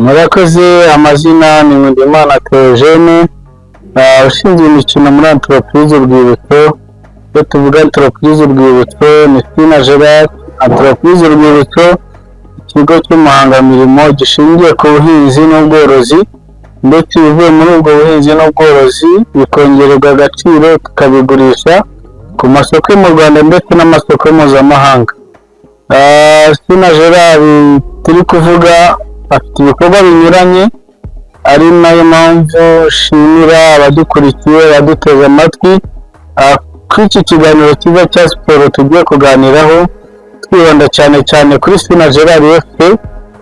Murakoze. Amazina ni Nkundimana Theogene, ushinzwe imikino muri Entreprise Urwibutso. Iyo tuvuga Entreprise Urwibutso, ni Sina Gerard. Entreprise Urwibutso, ikigo cy'umuhangamirimo gishingiye ku buhinzi n'ubworozi, ndetse ibivuye muri ubwo buhinzi n'ubworozi bikongererwa agaciro, tukabigurisha ku masoko yo mu Rwanda ndetse n'amasoko mpuzamahanga. Sina Gerard turi kuvuga afite ibikorwa binyuranye, ari nayo mpamvu nshimira abadukurikiye, abaduteze amatwi kuri iki kiganiro cyiza cya siporo tugiye kuganiraho, twibanda cyane cyane kuri Sina Gerard FC.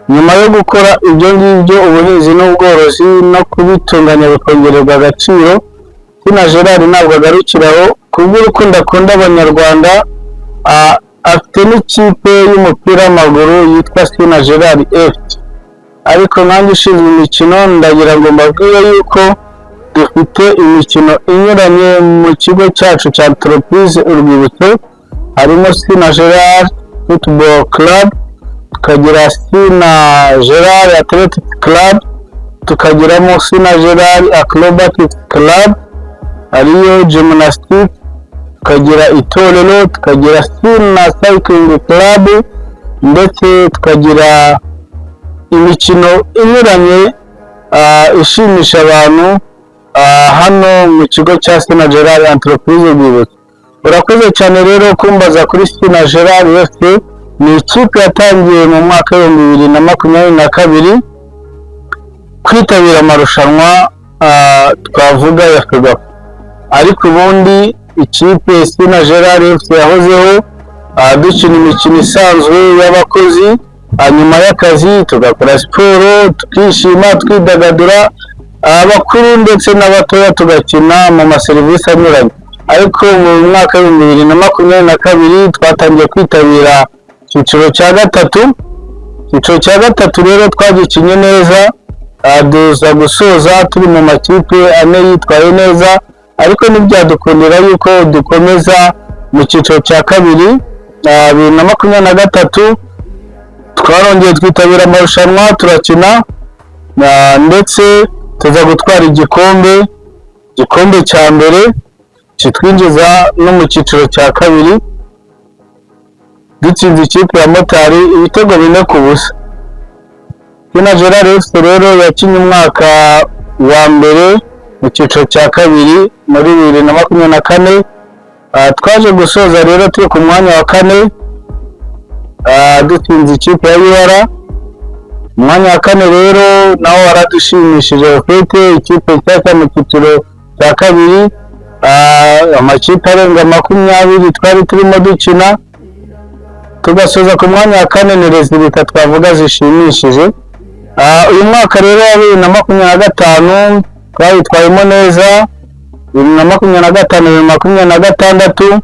Nyuma yo gukora ibyo ngibyo, ubuhinzi n'ubworozi no kubitunganya bikongererwa agaciro, Sina Gerard ntabwo agarukiraho. Kubw'urukundo akunda Abanyarwanda, afite n'ikipe y'umupira w'amaguru yitwa Sina Gerard FC. Ariko nkanjye ushinzwe imikino, ndagira ngo mbabwire yuko dufite imikino inyuranye mu kigo cyacu cya Entreprise Urwibutso. Harimo Sina Gerard Football Club, tukagira Sina Gerard Athletic Club, tukagiramo Sina Gerard Acrobatic Club ariyo gymnastic, tukagira itorero, tukagira Sina Cycling Club, ndetse tukagira imikino inyuranye ishimisha abantu hano mu kigo cya Sina Gerard Entreprise Urwibutso. Urakoze cyane rero kumbaza kuri Sina Gerard FC. Ni ikipe yatangiye mu mwaka w'2022 kwitabira amarushanwa, twavuga ya FEGAFA. Ariko ubundi ikipe Sina Gerard FC yahozeho, dukina imikino isanzwe y'abakozi, hanyuma y'akazi tugakora siporo, tukishima, twidagadura, abakuru ndetse n'abatoya, tugakina mu maserivisi anyuranye. Ariko mu mwaka w'2022 twatangiye kwitabira icyiciro cya gatatu. Icyiciro cya gatatu rero twagikinye neza, duza gusoza turi mu makipe ane yitwaye neza, ariko ntibyadukundira yuko dukomeza mu cyiciro cya kabiri. 2023 twarongeye twitabira amarushanwa, turakina, ndetse tuza gutwara igikombe cya mbere kitwinjiza no mu cyiciro cya kabiri, dutsinze ikipe ya Motari ibitego 4-0. Sina Gerard FC rero yakinnye umwaka wa mbere mu cyiciro cya kabiri muri 2024. Twaje gusoza rero turi ku mwanya wa kane, dutsinze ikipe ya UR. Umwanya wa kane rero nawo waradushimishije, ufite ikipe nshyashya mu cyiciro cya kabiri, amakipe arenga 20 twari turimo dukina, tugasoza ku mwanya wa kane, ni résultat twavuga zishimishije. Uyu mwaka rero wa 2025 twawitwayemo neza. 2025, 2026,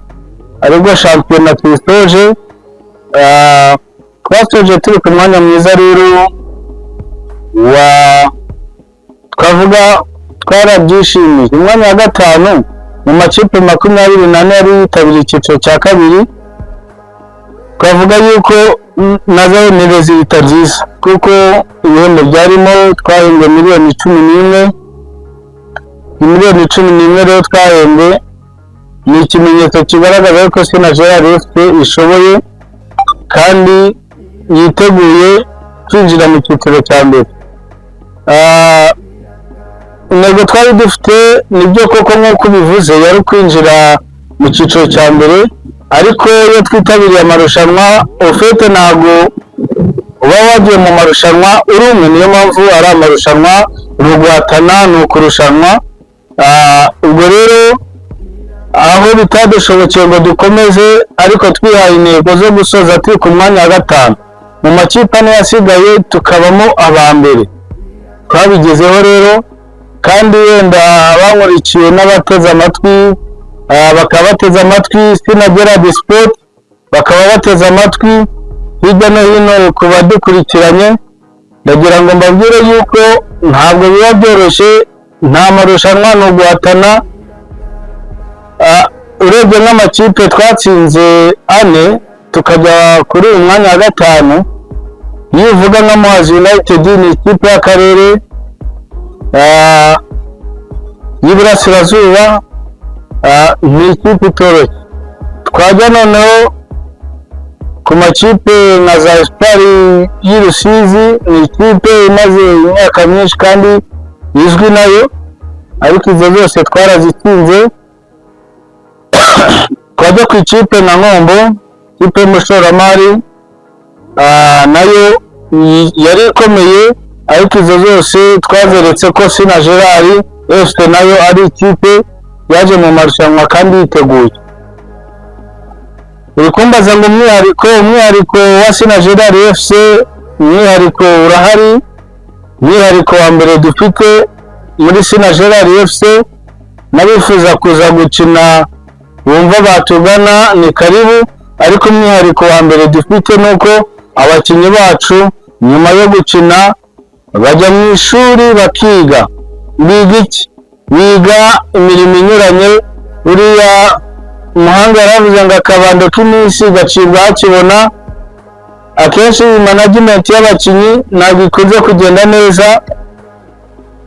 aribwo shampiyona tuyisoje, twasoje turi ku mwanya mwiza rero wa twavuga twarabyishimiye, umwanya wa gatanu mu makipe 24 yari yitabiriye icyiciro cya kabiri. Twavuga yuko nazo ni résultat nziza, kuko ibihembo byarimo, twahembwe miliyoni 11. Miliyoni 11 rero twahembwe ni ikimenyetso kigaragaza ko Sina Gerard FC ishoboye kandi yiteguye kwinjira mu cyiciro cya mbere. Intego twari dufite, nibyo koko nk'uko ubivuze, yari ukwinjira mu cyiciro cya mbere. Ariko iyo twitabiriye amarushanwa, au fait ntabwo uba wagiye mu marushanwa uri umwe. Niyo mpamvu ari amarushanwa, ni uguhatana, ni ukurushanwa. Ubwo rero aho bitadushobokeye ngo dukomeze, ariko twihaye intego zo gusoza turi ku mwanya wa gatanu mu makipe ane yasigaye, tukabamo aba mbere. Twabigezeho rero, kandi wenda abankurikiye n'abateze amatwi, bakaba bateze amatwi Sina Gerard Sport, bakaba bateze amatwi hirya no hino ku badukurikiranye, ndagira ngo mbabwire yuko ntabwo biba byoroshye. Nta marushanwa, ni uguhatana. Urebye nk'amakipe twatsinze ane, tukajya kuri uyu mwanya wa gatanu. Iyo uvuga nka Muhazi United, ni ikipe y'akarere y'Iburasirazuba, ni ikipe itoroshye. Twajya noneho ku makipe nka za Espoir y'i Rusizi, ni ikipe imaze imyaka myinshi kandi izwi nayo, ariko izo zose twarazitsinze. Twajya ku ikipe nka Nkombo, ikipe y'umushoramari, nayo yari ikomeye, ariko izo zose twazeretse ko Sina Gerard FC nayo ari ikipe yaje mu marushanwa kandi yiteguye. Uri kumbaza ngo umwihariko wa Sina Gerard FC? Umwihariko urahari. Umwihariko wa mbere dufite muri Sina Gerard FC, n'abifuza kuza gukina bumva batugana ni karibu, ariko umwihariko wa mbere dufite ni uko abakinnyi bacu nyuma yo gukina bajya mu ishuri bakiga. Biga iki? Biga imirimo inyuranye. Uriya umuhanga yaravuze ngo akabando k'iminsi gacibwa hakibona. Akenshi management y'abakinnyi ntabwo ikunze kugenda neza,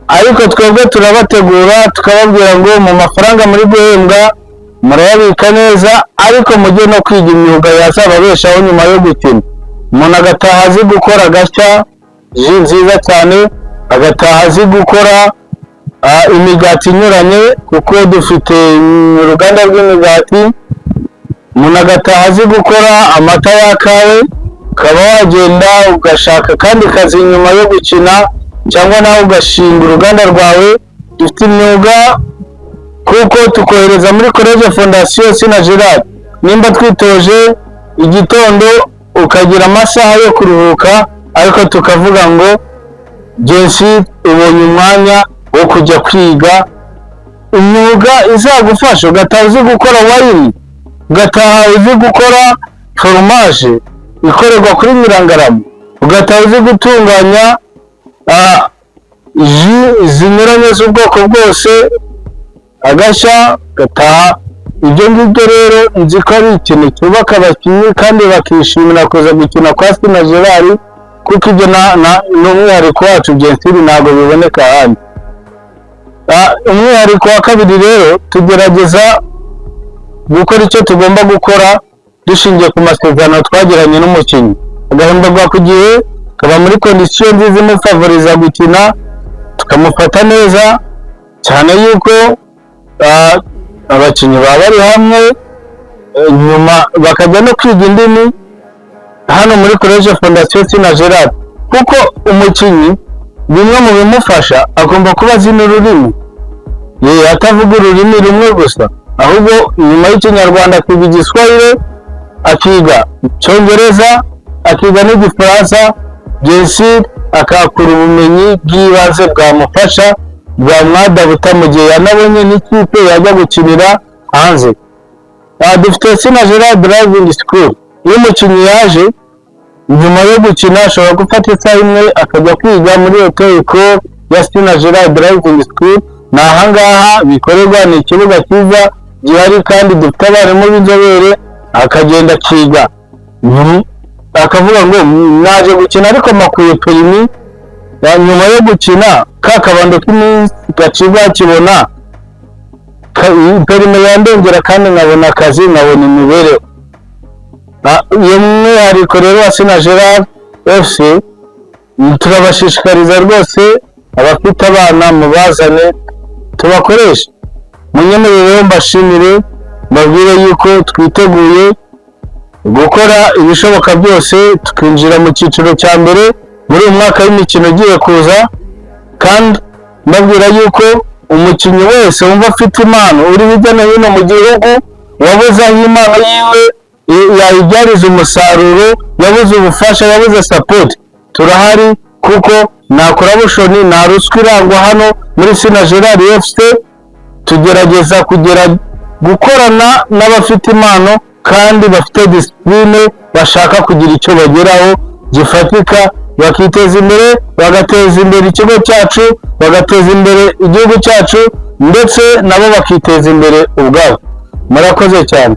ariko twebwe turabategura, tukababwira ngo mu mafaranga muri guhembwa murayabika neza, ariko mujye no kwiga imyuga yazababeshaho nyuma yo gukina. Umuntu agataha azi gukora agashya, jus nziza cyane, agataha azi gukora imigati inyuranye, kuko dufite uruganda rw'imigati. Umuntu agataha azi gukora amata y'akawe, ukaba wagenda ugashaka akandi kazi nyuma yo gukina, cyangwa nawe ugashinga uruganda rwawe. Dufite imyuga kuko tukohereza muri College Fondation Sina Gerard. Nimba twitoje igitondo, ukagira amasaha yo kuruhuka, ariko tukavuga ngo Jensi ubonye umwanya wo kujya kwiga imyuga izagufasha, ugataha uzi gukora wine, ugataha uzi gukora foromaje ikorerwa kuri Nyirangarama, ugataha uzi gutunganya jus zinyuranye z'ubwoko bwose, agashya gataha. Ibyo ngibyo rero nzi ko ari ikintu cyubaka abakinnyi kandi bakishimira kuza gukina kwa Sina Gerard, kuko ibyo ni umwihariko wacu byensiri, ntabwo biboneka ahandi. Umwihariko wa kabiri rero, tugerageza gukora icyo tugomba gukora dushingiye ku masezerano twagiranye n'umukinnyi, agahemberwa ku gihe, akaba muri condition nziza imufavoriza gukina, tukamufata neza cyane, yuko abakinnyi baba bari hamwe, nyuma bakajya no kwiga indimi hano muri College Fondation Sina Gerard, kuko umukinnyi bimwe mu bimufasha agomba kuba azi n'ururimi. Ye atavuga ururimi rumwe gusa, ahubwo nyuma y'Ikinyarwanda akiga Igiswahili, akiga Icyongereza, akiga n'Igifaransa, byinshi, akahakura ubumenyi bw'ibanze bwamufasha, bwamwadabuta mu gihe yanabonye n'ikipe yajya gukinira hanze. Dufite Sina Gerard Driving School. Iyo umukinnyi yaje nyuma yo gukina, ashobora gufata isaha imwe akajya kwiga muri auto école ya Sina Gerard Driving School. Ni ahangaha bikorerwa, ni ikibuga cyiza gihari kandi dufite abarimu b'inzobere. Akagenda akiga, akavuga ngo naje gukina ariko makuye permis ya nyuma yo gukina, ka kabando k'iminsi gacibwa kibona permis yandengera kandi nkabona akazi, nkabona imibereho. Iyo mwihariko rero wa Sina Gerard FC, turabashishikariza rwose, abafite abana mubazane tubakoreshe. Munyemerere rero mbashimire, mbabwire yuko twiteguye gukora ibishoboka byose tukinjira mu cyiciro cya mbere muri uyu mwaka w'imikino ugiye kuza, kandi mbabwira yuko umukinnyi wese wumva afite impano uri hirya no hino mu gihugu, wabuze aho impano yiwe yayibyariza umusaruro, yabuze ubufasha, yabuze support, turahari, kuko nta corruption, nta ruswa irangwa hano muri Sina Gerard FC. Tugerageza kugera gukorana n'abafite impano kandi bafite discipline, bashaka kugira icyo bageraho gifatika, bakiteza imbere, bagateza imbere ikigo cyacu, bagateza imbere igihugu cyacu, ndetse nabo bakiteza imbere ubwabo. Murakoze cyane.